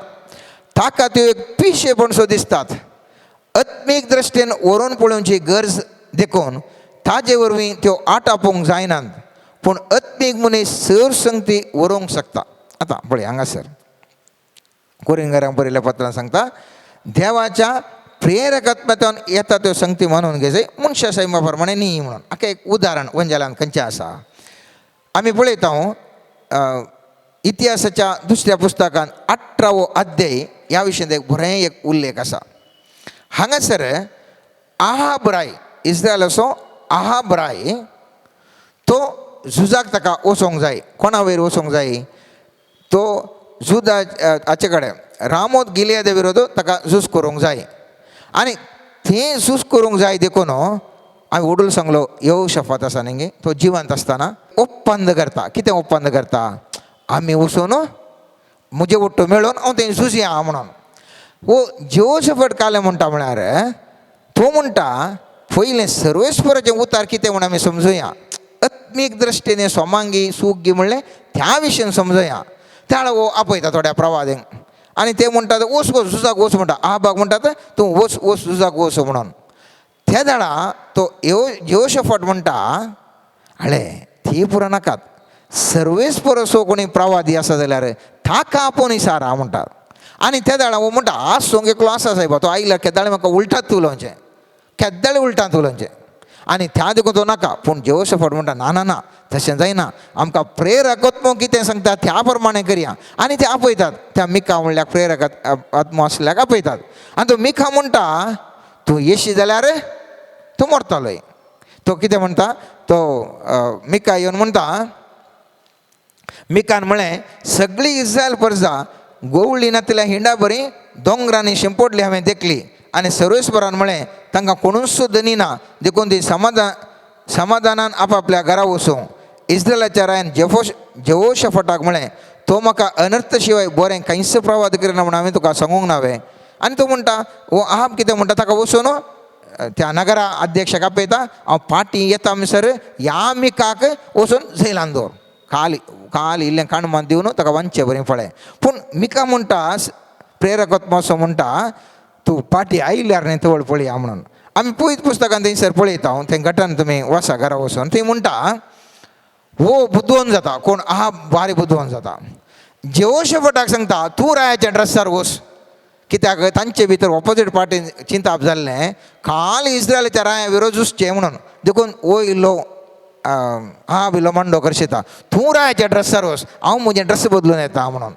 ताका त्यो एक पिशेपणसो दिसतात. आत्मीक दृश्टीन व्हरून पळोवची गरज देखून ताजे वरवीं त्यो आटापूंक जायनात पूण आत्मीक मनीस सर संगती व्हरूंक शकता. आतां पळय हांगासर कोरिंदकारांक बरयल्ल्या पत्रान सांगता देवाच्या प्रेरकात्म्यातावन येता त्यो संगती मानून घेय मनशा सैमा प्रमाणे न्ही म्हणून. हाका एक उदाहरण वंजालान खंयचें आसा आमी पळयता इतिहासाच्या दुसऱ्या पुस्तकान 18वो अध्याय ह्या विशयांत एक बरें एक उल्लेख आसा. हांगासर आहाब राय इस्रायलाचो आहाब राय तो झुजाक ताका वचोंक जाय. कोणा वयर वचोंक जाय तो झुजा हाचे कडेन रामोत गिलियादे विरोध ताका झूज करूंक जाय आनी तें झूज करूंक जाय देखून हांवें वडूल सांगलो येहोशाफात आसा न्ही तो जिवंत आसतना ఒప్పంद करता. कितें ఒప్పంद करता आमी वचून म्हजे वट्टो मेळोवन हांव तें झुजया म्हणून. हो जेहोशाफाट कालें म्हणटा म्हळ्यार तो म्हणटा पयलें सर्वेस्वराचें उतार कितें म्हूण आमी समजुया आत्मीक दृश्टीने सोमांगी सूख म्हणलें त्या विशयान समजुया. त्या वेळार हो आपयता थोड्या प्रवादेंक आनी ते म्हणटात वच वच झुजाक वच म्हणटा आहाबाक म्हणटात तूं वच वच झुजाक वच म्हणून. त्या वेळार तो येहोशाफाट म्हणटा आळे ती पुरो नाकात सर्वेस्पर असो कोणी प्रवादी आसा जाल्यार ताका आपोवन विचारा म्हणटा. आनी त्या वेळार हो म्हणटा आज सोंग एकलो आसा सायबा तो आयला केदाळे म्हाका उलटात उलोवचें केद्दाळे उलटात उलोवचें आनी त्या देखून तो नाका. पूण जेहोशाफाट म्हणटा ना ना ना तशें जायना आमकां प्रेरकत्म कितें सांगता त्या प्रमाणे करया. आनी ते आपयतात त्या मिका म्हणल्यार प्रेरक आत्मो आसल्याक आपयतात आनी तो मिका म्हणटा तूं येशी जाल्यार तूं मरतलोय. तो कितें म्हणटा तो मिका येवन म्हणटा मिकान म्हळें सगळी इस्रायल प्रजा गोवळी नातल्या हिंडा बरी दोंगरांनी शिंपोडली हांवें देखली आनी सर्वेस्वरान म्हळें तांकां कोणूच दनी ना देखून ती समाधानान आपापल्या घरा वचूं. इस्रायलाच्या रायान जेहोशाफाटाक म्हळें तो म्हाका अनर्थ शिवाय बरें कांयच प्रवाद करिना म्हूण हांवें तुका सांगूंक ना वे. आनी तो म्हणटा हो आहाब कितें म्हणटा ताका वचून त्या नगरा अध्यक्षाक आपयता हांव पाटी येता म्हणसर ह्या मिकाक वचून झेलान दवर खाली खाली इल्लें काणमान दिवन ताका वांचे बरें पळय. पूण मिका म्हणटा प्रेरकत्म असो म्हणटा तूं पाटी आयल्यार न्ही तवळ पळया म्हणून. आमी पयत पुस्तकान थंयसर पळयता हांव तें घटन तुमी वासा घरा वचून थंय म्हणटा हो बुदवंत जाता कोण आहा बारी बुदवंत जाता जेहोशाफाटाक सांगता तूं रायाच्या ड्रेसार वच कित्याक तांचे भितर ऑपोजीट पार्टीन चिंताप जाल्लें काल इस्रायलाच्या राया विरोध झुजचें म्हणून देखून हो इल्लो हा इल्लो मांडो करशेता तूं रायाच्या ड्रेसार वच हांव म्हजें ड्रेस बदलून येता म्हणून.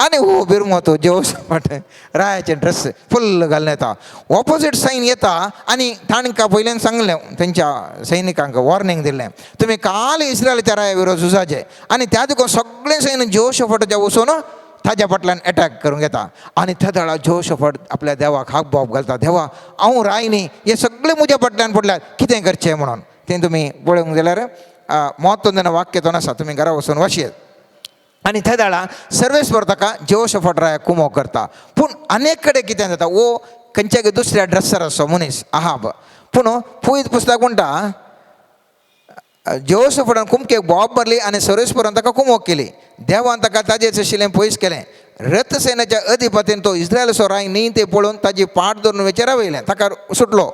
आनी हो बिरमो जेहोशाफाट रायाचें ड्रेस फुल्ल घालून येता ऑपोजीट सायन येता आनी तांकां पयल्यान सांगलें तेंच्या सैनिकांक वॉर्निंग दिलें तुमी काल इस्रायलाच्या राया विरोध झुजाचे आनी त्या देखून सगळें सैन्य जेहोशाफाटाच्या वचून ताज्या फाटल्यान एटॅक करूंक येता. आनी त्या वेळार जेहोशाफाट आपल्या देवाक हाक बोब घालता देवा हांव राय न्ही हे सगळे म्हज्या फाटल्यान पडल्यात कितें करचें म्हणून. तें तुमी पळोवंक जाल्यार म्हत्व वाक्य तो आसा तुमी घरा वचून वाचयेत. आनी त्या वेळार सर्वेस्पर ताका जेहोशफाट रायाक कुमोक करता. पूण अनेक कडेन कितें जाता, वो खंयच्या दुसऱ्या ड्रेसर आसो मनीस आहाब. पूण पवित्र पुस्तक म्हणटा जेहोशफाटान कुमकेक बोब भरली आनी सर्वेस्परान ताका कुमोक केली. देवान ताका ताजेच आशिल्लें पयस केलें. रथसेनाच्या अधिपतीन तो इस्रायलाचो राय न्ही ते पळोवन ताजी पाट धरून विचारा वयलें, ताका सुटलो.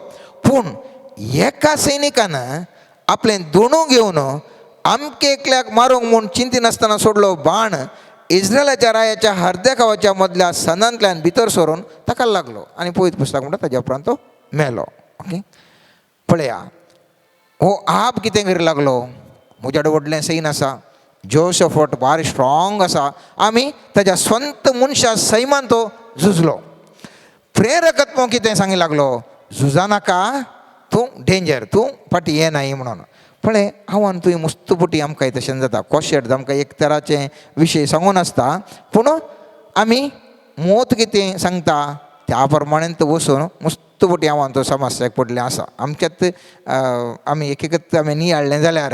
पूण एका सैनिकान आपलें दोणू घेवन आमके एकल्याक मारूंक म्हूण चिंतिनासतना सोडलो बाण इस्रायलाच्या रायाच्या हर्द्या गांवाच्या मदल्या सनांतल्यान भितर सरून ताका लागलो आनी पवित्र पुस्तक म्हणटा ताज्या उपरांत तो मेलो. ओके, पळया हो आहाब कितें करी लागलो, म्हज्या कडेन व्हडलें सैन आसा, जोशफट भारी स्ट्रॉंग आसा, आमी ताज्या स्वंत मनशा सैमान तो झुजलो. प्रेरकत्व कितें सांगी लागलो, झुजा नाका, तूं डेंजर, तूं फाटीं येनाय म्हणून. पळय हांव आनी तुवें मुस्त पुटी आमकां तशें जाता, कोशेट आमकां एक तराचे विशय सांगून आसता, पूण आमी मोत कितें सांगता त्या प्रमाणे वचून मुस्त पुटी हांव आनी तो समस्याक पडलें आसा. आमच्यात आमी एक एकच आमी नियाळ्ळें जाल्यार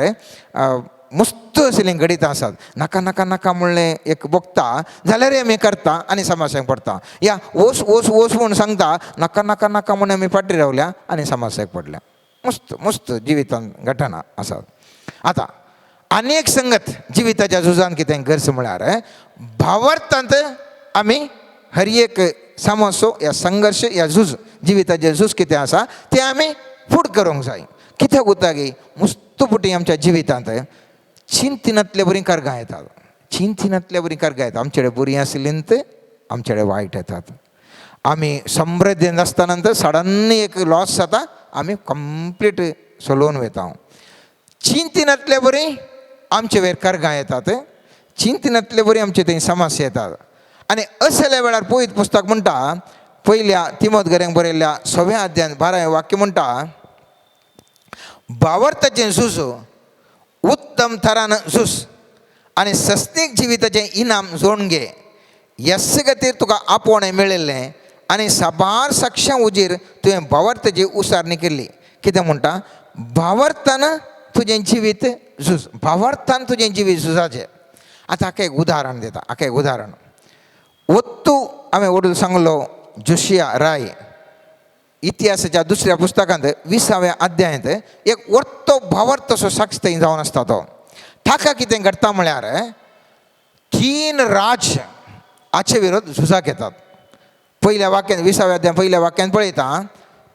मुस्त असलीं घडितां आसात. नाका नाका नाका म्हणलें एक बगता जाल्यारय आमी करता आनी समस्याक पडटा. या वोस वोस वोस म्हूण सांगता, नाका नाका नाका म्हूण आमी फाटीं रावल्या आनी समस्याक पडल्या. मस्त मस्त जिवितांत घटना आसात. आतां आनी एक संगत जिविताच्या झुजान कितें गरज म्हळ्यार भावार्थांत आमी हर एक समस्यो या संघर्श या झूज जिविताचें झूज कितें आसा तें आमी फुड करूंक जाय. कित्याक उरता की मुस्त पुटी आमच्या जिवितांत चिंतिनातले बरीं कर्गां येतात, चिंतिनातले बरीं कर्गां येतात. आमचे कडेन बरीं आशिल्लीं तर आमचे कडेन वायट येतात. आमी समृद्धीन आसतना नंतर सडनली एक लॉस जाता, आमी कंप्लीट सोलोवन वयता. चिंतिनातले बरीं आमचे वयर कर्गां येतात, चिंतिनातले बरीं आमचे थंय समस्या येतात. आनी असल्या वेळार पवित्र पुस्तक म्हणटा पयल्या तिमोत घऱ्यांक बरयल्ल्या सव्या अध्यान 12 वाक्य म्हणटा, भावार्थाचें झूज उत्तम थरान झूज आनी सस्तीक जिविताचें इनाम जोडून घे. यस खातीर तुका आपोवणें मेळिल्लें आनी साबार साक्षां उजीर तुवें भावार्थाची उसारणी केल्ली. कितें म्हणटा, भावार्थान तुजें जिवीत झूज, भावार्थान तुजें जिवीत झुजाचें. आतां हाका एक उदाहरण दिता, हाका एक उदाहरण. वत्तू हांवें वडील सांगलो जोशिया राय इतिहासाच्या दुसऱ्या पुस्तकांत 20व्या अध्यायांत एक वर्तो भावार्थ असो साक्ष थंय जावन आसता. तो ताका कितें घडटा म्हळ्यार 3 राज हाचे विरोध झुजाक येतात. पयल्या वाक्यान 20व्या अध्याय पयल्या वाक्यान पळयता,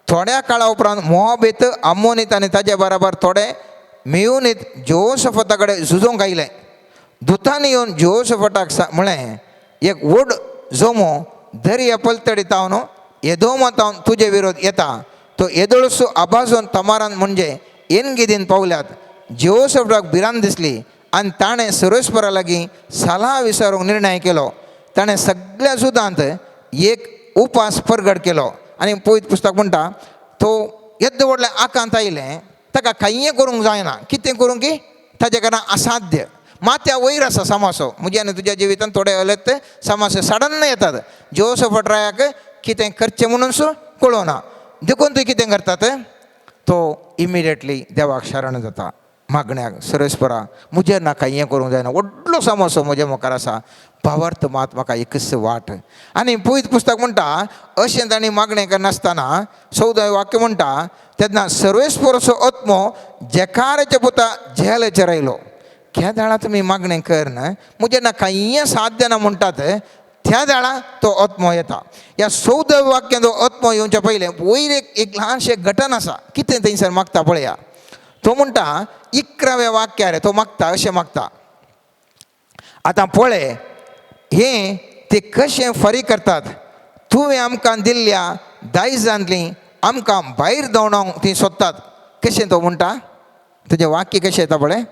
थोड्या काळा उपरांत मोआबीत अम्मोनीत आनी ताजे बराबर थोडे मेयुनीत जोशफटा कडेन झुजोंक आयले. दुतांनी येवन जोशफटाक म्हळें, एक व्हड जोमो दर्या पलतडी तावन येदोमा तावन तुजे विरोध येता, तो येदोळसो आबाजोन तमारान म्हणजे एनगिदीन पावल्यात. जोशफटाक भिरांत दिसली आनी ताणें सर्वेस्परा लागीं सलाह विचारूंक निर्णय केलो. ताणें सगळ्या झुजांत एक उपास परगट केलो. आनी पवित्र पुस्तक म्हणटा तो येद्द व्हडलें आकांत आयलें, ताका कांय करूंक जायना, कितें करूंक की ताजे कारण असाध्य. माथ्या वयर आसा समासो. म्हज्या आनी तुज्या जिवितांत थोडे अलत समासे सडन येतात. जोसफट रायाक कितें करचें म्हणून सो कळना, देखून तुवें कितें करतात, तो इमिडिएटली देवाक शरण जाता मागण्याक, सर्वेस्परा म्हजेर ना कांय करूंक जायना, व्हडलो समोसो म्हज्या मुखार आसा, भावार्थ मात म्हाका एकच वाट. आनी पवित्र पुस्तक म्हणटा अशें तांणी मागणें करनासतना 14 वाक्य म्हणटा, तेन्ना सर्वेस्पराचो आत्मो जेकाराच्या पुता जेलाचेर आयलो. केदाळा तुमी मागणें कर न्हय म्हजें ना कांय साध्य ना म्हणटात, त्या वेळा तो आत्मो येता. ह्या 14 वाक्यान तो आत्मो येवच्या पयलें वयर एक एक ल्हानशें घटन आसा. कितें थंयसर मागता पळया, तो म्हणटा 11व्या वाक्यार तो मागता अशें मागता, आतां पळय हें ते कशें फारीक करतात, तुवें आमकां दिल्ल्या दायजांतली आमकां भायर धांवडावंक ती सोदतात. कशें तो म्हणटा, तुजें वाक्य कशें येता पळय,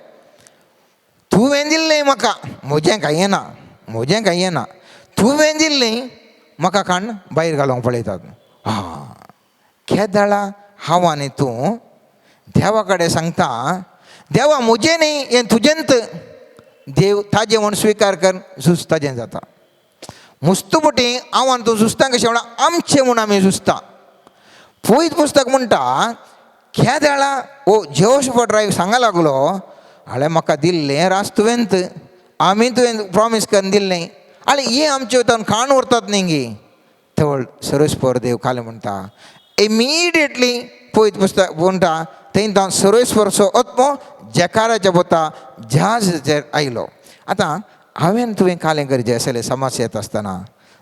तुवें दिल्लें म्हाका, म्हजें कांय येना, म्हजें कांय येना, तुवें दिल्लें म्हाका काण भायर घालूंक पळयतात. हा केदळा हांव आनी तूं देवा कडेन सांगता, देवा म्हजें न्ही हें तुजेंत, देव ताजें म्हूण स्विकार कर, झूज ताजें जाता. मुस्तुपटी हांव आनी तूं झुजता कशें म्हणल्यार आमचें म्हूण आमी झुजता. पवित्र पुस्तक म्हणटा केदळा ओ जेहोशफट राय सांगा लागलो, हांवें म्हाका दिल्लें राज तुवेंत आमी तुवें प्रॉमीस करून दिल्लें आनी हें आमचे वतान खाण व्हरतात न्ही गे. तवळ सर्वेस्पर देव कालें म्हणटा इमिडिएटली पळयत पुस्तक म्हणटा थंय तो सर्वेस्परचो आत्मो जेकाराच्या पोता जहाजाचेर आयलो. आतां हांवें तुवें कालें करचें आसलें समस्या येता आसतना,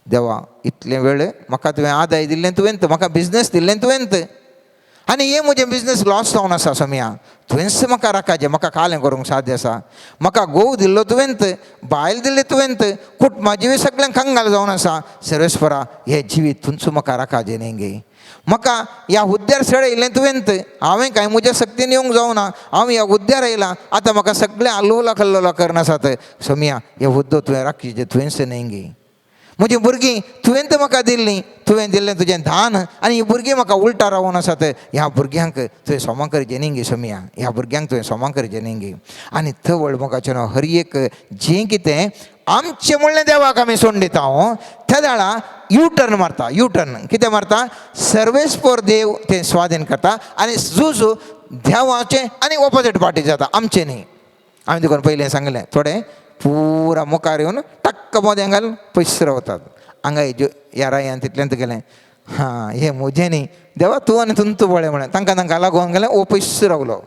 देवा इतलें वेळ म्हाका तुवें आदाय दिल्लें तुवेंत, म्हाका बिजनस दिल्लें तुवेंत, आनी हें म्हजें बिजनस लॉस जावन आसा सोमया, तुवेंच म्हाका राखाचें, म्हाका कालें करूंक साध्य आसा, म्हाका घोव दिल्लो तुवेंत, बायल दिल्ली तुवेंत, कुटुंबा जिवीत सगळें कंगाल जावन आसा, सर्वेस्परा हें जिवीत तुमचो म्हाका राखाचें न्ही गे, म्हाका ह्या हुद्द्यार सडयलें तुवेंत, हांवें कांय म्हज्या शक्तीन येवंक जावना, हांव ह्या हुद्द्यार येयलां, आतां म्हाका सगळें आल्लोला कल्लोला करून आसात सोमया, हे हुद्दो तुवें राखचें तुवेंच न्ही गे, म्हजी भुरगीं तुवें तर म्हाका दिल्लीं, तुवें दिल्लें तुजें धान आनी हीं भुरगीं म्हाका उल्टा रावून आसात, ह्या भुरग्यांक तुवें सोमा करचें न्ही गे सोमया, ह्या भुरग्यांक तुवें सोमा करचें न्ही गे. आनी तवळ मोगाचें हर एक जें कितें आमचें म्हणलें देवाक आमी सोडून दिता त्या वेळा यू टर्न मारता. यू टर्न कितें मारता, सर्वेस्पर देव तें स्वाधीन करता आनी झूज देवाचें आनी ऑपोजीट पार्टी जाता, आमचें न्ही. हांवें तुका पयलें सांगलें थोडें पुरा मुखार येवन टक्क मोदें घालून पयस रावतात. हांगा ह्या रायान तितलेंच गेलें, हां हें म्हजें न्ही देवा तूं आनी तुमचो पळय म्हणलें, तांकां तांकां लागून गेलें, ओ पयस रावलो.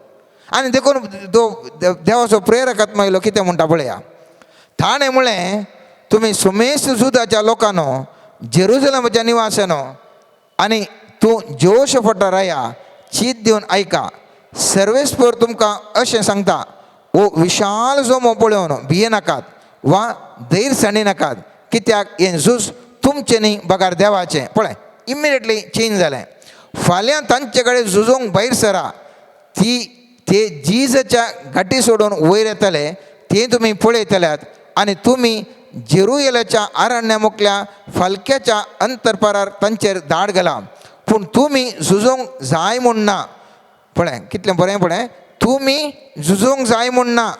आनी देखून देवाचो प्रेरक आत्मा येयलो कितें म्हणटा पळया, ताणें म्हणलें तुमी सुमेस जुदाच्या लोकांनो, जेरुजलमाच्या निवासानो आनी तूं जोश फटा राया चीत दिवन आयका, सर्वेस्पर तुमकां अशें सांगता, वो विशाल जमो पळोवन भिये नाकात वा धैर्य सांडी नाकात, कित्याक हें झूज तुमचें न्ही बगार देवाचें. पळय इमिडिएटली चेंज जालें. फाल्यां तांचे कडेन झुजूंक भायर सरा, ती ते जिजाच्या घाटी सोडून वयर येतले ते तुमी पळयतल्यात आनी तुमी जेरुयलाच्या अरण्या मुखल्या फालक्याच्या अंतरपारार तांचेर धाड घाला, पूण तुमी झुजूंक जाय म्हूण ना. पळय कितलें बरें, पळय तुमी झुजूंक जाय म्हूण ना,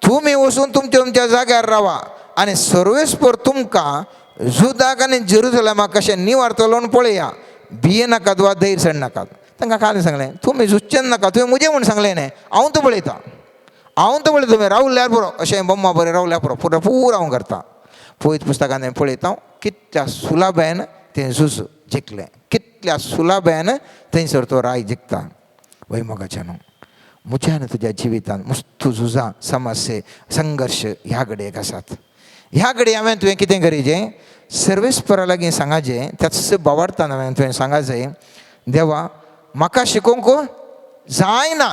तुमी वचून तुमच्या तुमच्या जाग्यार रावा आनी सर्वेस्पर तुमकां जुदाक आनी जेरुजलमाक कशें निवारतलो म्हूण पळया, भिये नाकात वा धैर्य सण नाकात. तांकां काल सांगलें तुमी झुजचें नाका, तुवें म्हजें म्हूण सांगलें न्ही, हांव तो पळयतां, हांव तो पळयता, तुमी रावल्यार पुरो, अशें बम्मा बरें रावल्यार पुरो, पुरो पुरो हांव करता. पयत पुस्तकान पळयता कितल्या सुलाभेन तें झूज जिखलें, कितल्या सुलाभेन थंयसर तो राय जिखता. वय मोगाचें न्हू म्हज्या आनी तुज्या जिवितांत मस्तू झुजां, समस्ये, संघर्श ह्या घडयेक आसात. ह्या घडये हांवें तुवें कितें करीजें, सर्वेस्परा लागीं सांगाचें, त्याच बावार्थान हांवें तुवें सांगाचें, देवा म्हाका शिकोवंक जायना,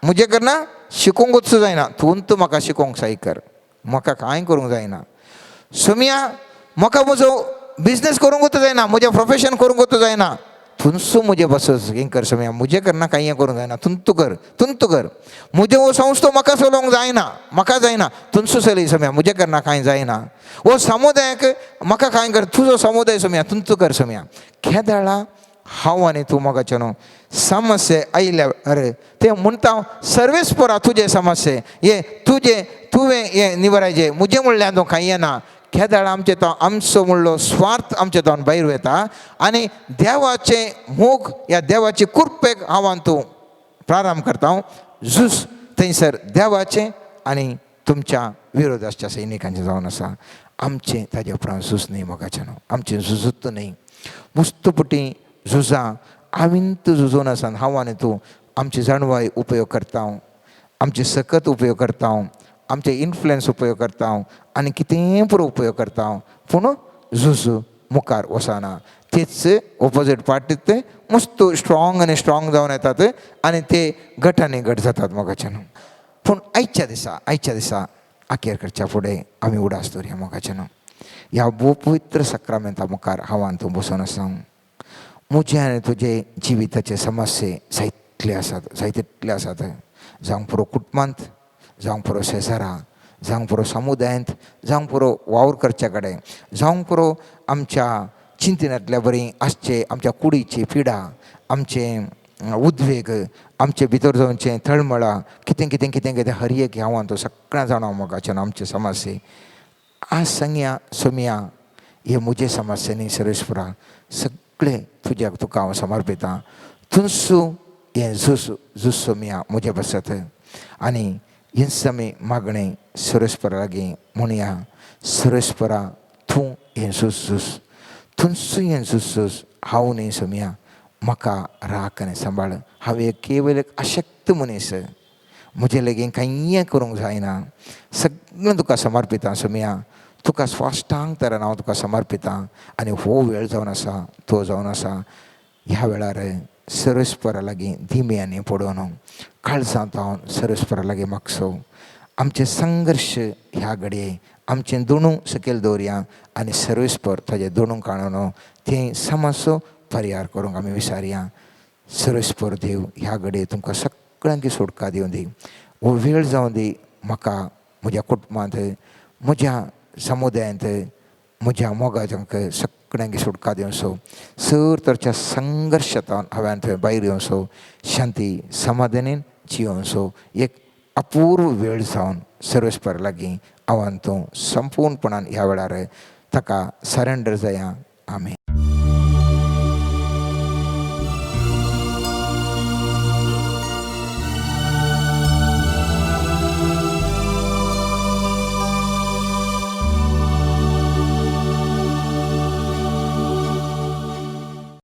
म्हजें करना शिकोवंकूच जायना, तूं तूं म्हाका शिकोवंक साय कर, म्हाका कांय करूंक जायना. सोमया म्हाका म्हजो बिजनेस करूंकूच जायना, म्हजें प्रोफेशन करूंकूच जायना, तुमचो म्हजें बसस हें कर सोमया, म्हजें करना कांय हें करूंक जायना, तूं तूं कर, तूं तूं कर, म्हजें हो संस्थो म्हाका चलोवंक जायना, म्हाका जायना, तुमचो चलय सोमया, म्हजें करना कांय जायना, हो समुदायाक म्हाका कांय कर, तुजो समुदाय सोमया, तूं तूं कर सोमया. केदळा हांव आनी तूं मोगाचें न्हू समस्ये आयल्या, अरे ते म्हणटा सर्वेस्परा तुजे समस्ये हे तुजें तुवें हें निवरायचें, म्हजें म्हणल्यार तूं कांय येना. केदळा आमचे तो आमचो म्हणलो स्वार्थ आमच्या तोंड भायर वता आनी देवाचें मोग ह्या देवाचे कृपेक हांव आनी तूं प्रारंभ करता झूज थंयसर देवाचें आनी तुमच्या विरोध आसच्या सैनिकांचें जावन आसा. आमचें ताजे उपरांत झूज न्हय मोगाचें न्हू, आमचें झुजूत न्हय, मुस्तपुटी झुजां हांवें तूं झुजून आसा. हांव आनी तूं आमची जाणवाय उपयोग करता, आमची सकत उपयोग करता, आमचे इन्फ्लुयन्स उपयोग करता आनी कितेंय पुरो उपयोग करता, पूण झूज मुखार वचना. तेच ओपोजीट पार्टीत ते मस्त स्ट्रॉंग आनी स्ट्रॉंग जावन येतात आनी ते घट आनी घट जातात मोगाचे न्हू. पूण आयच्या दिसा अखेर करच्या फुडें आमी उडास दवरया मोगाचे न्हू, ह्या भोव पवित्र सक्रामेंता मुखार हांव आनी तूं बसून आसा. म्हजें आनी तुजे जिविताचे समस्ये जायतले आसात, जायतितले आसात, जावंक पुरो कुटुंबांत, जावंक पुरो शेजारा, जावंक पुरो समुदायांत, जावंक पुरो वावर करच्या कडेन, जावंक पुरो आमच्या चिंतनांतल्या बरी आसचे आमच्या कुडीची पिडा, आमचे उद्वेग, आमचे भितर जावचें तळमळा, कितें कितें कितें कितें हर एक हांव तो सगळ्या जाणां मोगाचें आमचे समस्ये आज सांगया सोमया, हे म्हजे समस्ये न्ही सर्वेस्परा, सगळे तुज्या तुका हांव समर्पितां, तुमचो हें झूज झूज सोमया म्हजें बसत आनी हेंच आमी मागणें सर्वेस्परा लागीं म्हणया. सर्वेस्परा, तूं हें झूज झूज, तूंच हें झूज झूज, हांव न्ही सोमया. म्हाका राख आनी सांबाळ. हांव एक केवल एक अशक्त मनीस, म्हजे लागीं कांय करूंक जायना. सगळें तुका समर्पिता सोमया. तुका साश्टांग तरान हांव तुका समर्पिता. आनी हो वेळ जावन आसा, तो जावन आसा, ह्या वेळार सर्वेस्परा लागीं दिम्यांनी पडून काळजांत हांव सर्वेस्परा लागीं मागसो. आमचे संघर्श ह्या घडये आमचें दोणू सकयल दवरया आनी सर्वेस्पर ताजें दोणू काडून तें समस्यो परिहार करूंक आमी विचारया. सर्वेस्पर देव ह्या घडये तुमकां सगळ्यांक सुटका दिवं दी. हो वेळ जावं दी म्हाका, म्हज्या कुटुंबांत, म्हज्या समुदायांत, म्हज्या मोगाच्यांक सगळ्यांक सुटका दिवचो. सर तरच्या संघर्शांत हांवें थंय भायर येवचो, शांती समाधानीन जियोवचो एक अपूर्व वेळ जावन सर्वेस्पर लागीं हांवें तूं संपूर्णपणान ह्या वेळार ताका सरेंडर जाया. आमी.